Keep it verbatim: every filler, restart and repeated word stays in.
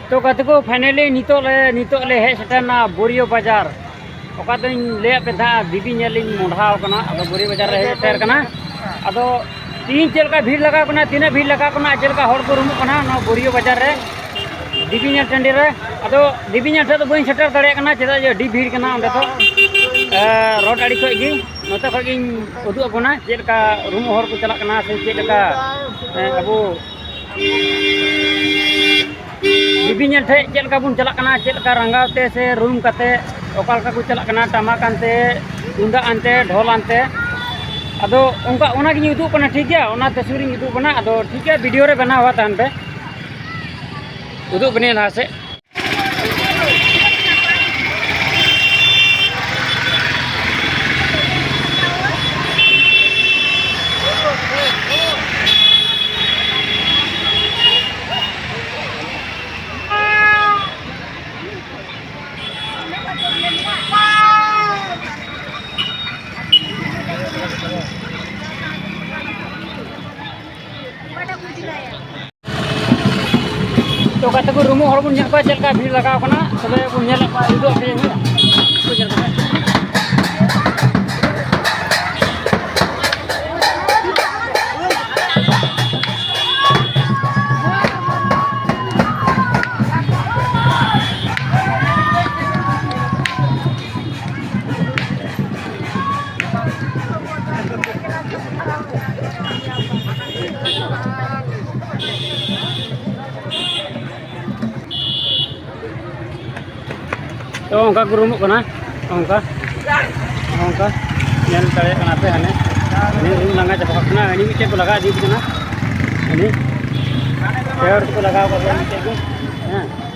ᱛᱚ ᱜᱟᱛᱮ ᱠᱚ, finally ᱱᱤᱛᱚᱜ ᱞᱮ, ᱱᱤᱛᱚᱜ ᱞᱮ ᱦᱮᱡ ᱥᱮᱴᱮᱨᱱᱟ ᱵᱳᱨᱤᱭᱳ ᱵᱟᱡᱟᱨ᱾ ᱚᱠᱟ ᱫᱚᱧ ᱞᱟᱹᱭᱟᱫ ᱯᱮ ᱛᱟᱦᱮᱸᱫ, ᱫᱮᱵᱤ ᱧᱮᱞ ᱤᱧ ᱢᱚᱦᱰᱟᱣ ᱠᱟᱱᱟ᱾ ᱟᱫᱚ ᱵᱳᱨᱤᱭᱳ ᱵᱟᱡᱟᱨ ᱞᱮ ᱦᱮᱡ ᱥᱮᱴᱮᱨ ᱠᱟᱱᱟ᱾ ᱟᱫᱚ ᱛᱤᱦᱤᱧ ᱪᱮᱫ ᱞᱮᱠᱟ ᱵᱷᱤᱲ ᱞᱟᱜᱟᱣ ᱠᱟᱱᱟ, ᱛᱤᱱᱟᱹᱜ ᱵᱷᱤᱲ ᱞᱟᱜᱟᱣ ᱠᱟᱱᱟ, ᱪᱮᱫ ᱞᱮᱠᱟ ᱦᱚᱲ ᱠᱚ ᱨᱩᱢᱩᱜ ᱠᱟᱱᱟ ᱱᱚᱣᱟ ᱵᱳᱨᱤᱭᱳ ᱵᱟᱡᱟᱨ ᱨᱮ, ᱫᱮᱵᱤ ᱧᱮᱞ ᱴᱟᱺᱰᱤ ᱨᱮ᱾ ᱟᱫᱚ ᱫᱮᱵᱤ ᱧᱮᱞ ᱴᱷᱮᱱ ᱫᱚ ᱵᱟᱹᱧ ᱥᱮᱴᱮᱨ ᱫᱟᱲᱮᱭᱟᱜ ᱠᱟᱱᱟ, ᱪᱮᱫᱟᱜ ᱡᱮ ᱟᱹᱰᱤ ᱵᱷᱤᱲ ᱠᱟᱱᱟ ᱚᱸᱰᱮ ᱫᱚ᱾ ᱮ, ᱨᱳᱰ ᱟᱲᱮ ᱠᱷᱚᱡ ᱜᱮ, ᱱᱚᱛᱮ ᱠᱷᱚᱡ ᱜᱤᱧ ᱩᱫᱩᱜ ᱟᱵᱚᱱᱟ ᱪᱮᱫ ᱞᱮᱠᱟ ᱨᱩᱢᱩᱜ ᱦᱚᱲ ᱠᱚ ᱪᱟᱞᱟᱜ ᱠᱟᱱᱟ, ᱥᱮ ᱪᱮᱫ ᱞᱮᱠᱟ, ᱮ, ᱟᱵᱚ ᱫᱮᱵᱤ ᱧᱮᱞ ᱴᱷᱮᱡ ᱪᱮᱫ ᱞᱮᱠᱟ ᱵᱚᱱ ᱪᱟᱞᱟᱜ ᱠᱟᱱᱟ, ᱪᱮᱫ ᱞᱮᱠᱟ ᱨᱟᱸᱜᱟᱣ ᱛᱮ ᱥᱮ ᱨᱩᱢ ᱠᱟᱛᱮ, ᱚᱠᱟ ᱞᱮᱠᱟ ᱠᱚ ᱪᱟᱞᱟᱜ ᱠᱟᱱᱟ, ᱴᱟᱢᱟᱠ ᱟᱱᱛᱮ, ᱛᱩᱢᱫᱟᱜ ᱟᱱᱛᱮ, ᱰᱷᱚᱞ ᱟᱱᱛᱮ᱾ ᱟᱫᱚ ᱚᱱᱠᱟ, ᱚᱱᱟᱜᱤᱧ ᱩᱫᱩᱜ ᱠᱟᱱᱟ, ᱴᱷᱤᱠ ᱜᱮᱭᱟ, ᱚᱱᱟ ᱛᱟᱹᱥᱣᱤᱨᱤᱧ ᱩᱫᱩᱜ ᱠᱟᱱᱟ᱾ ᱟᱫᱚ ᱴᱷᱤᱠ ᱜᱮᱭᱟ, ᱵᱷᱤᱰᱤᱭᱳ ᱨᱮ ᱵᱮᱱᱟᱣᱟ, ᱛᱟᱦᱮᱱ ᱯᱮ, ᱩᱫᱩᱜ ᱵᱮᱱᱟᱹᱧ ᱞᱟᱦᱟ ᱥᱮᱫ᱾ ᱛᱚ ᱜᱟᱛᱮ ᱠᱚ, ᱨᱩᱢᱩᱜ ᱦᱚᱲ ᱵᱚᱱ ᱧᱮᱞ ᱠᱚᱣᱟ ᱪᱮᱫ ᱞᱮᱠᱟ ᱵᱷᱤᱲ ᱞᱟᱜᱟᱣ ᱠᱟᱱᱟ, ᱛᱚᱵᱮ ᱵᱚᱱ ᱧᱮᱞᱮᱫ ᱠᱚᱣᱟ, ᱩᱫᱩᱜ ᱟᱯᱮ ᱦᱩᱭᱩᱜᱼᱟ᱾ ᱛᱚ ᱚᱱᱠᱟ ᱠᱚ ᱨᱩᱢᱩᱜ ᱠᱟᱱᱟ, ᱚᱱᱠᱟ, ᱚᱱᱠᱟ ᱧᱮᱞ ᱫᱟᱲᱮᱭᱟᱜ ᱠᱟᱱᱟ ᱯᱮ᱾ ᱦᱟᱱᱮ ᱦᱟᱱᱮ ᱨᱩᱢ ᱞᱟᱸᱜᱟ ᱪᱟᱵᱟ ᱠᱟᱱᱟ, ᱦᱟᱹᱱᱤ ᱢᱤᱫᱴᱮᱡ ᱠᱚ ᱞᱟᱜᱟ ᱤᱫᱤᱭᱮ ᱠᱟᱱᱟ, ᱦᱟᱹᱱᱤ ᱯᱮ ᱦᱚᱲ ᱠᱚ ᱞᱟᱜᱟᱣ ᱠᱟᱫᱮᱭᱟ ᱢᱤᱫᱴᱮᱡ ᱜᱮ, ᱦᱮᱸ᱾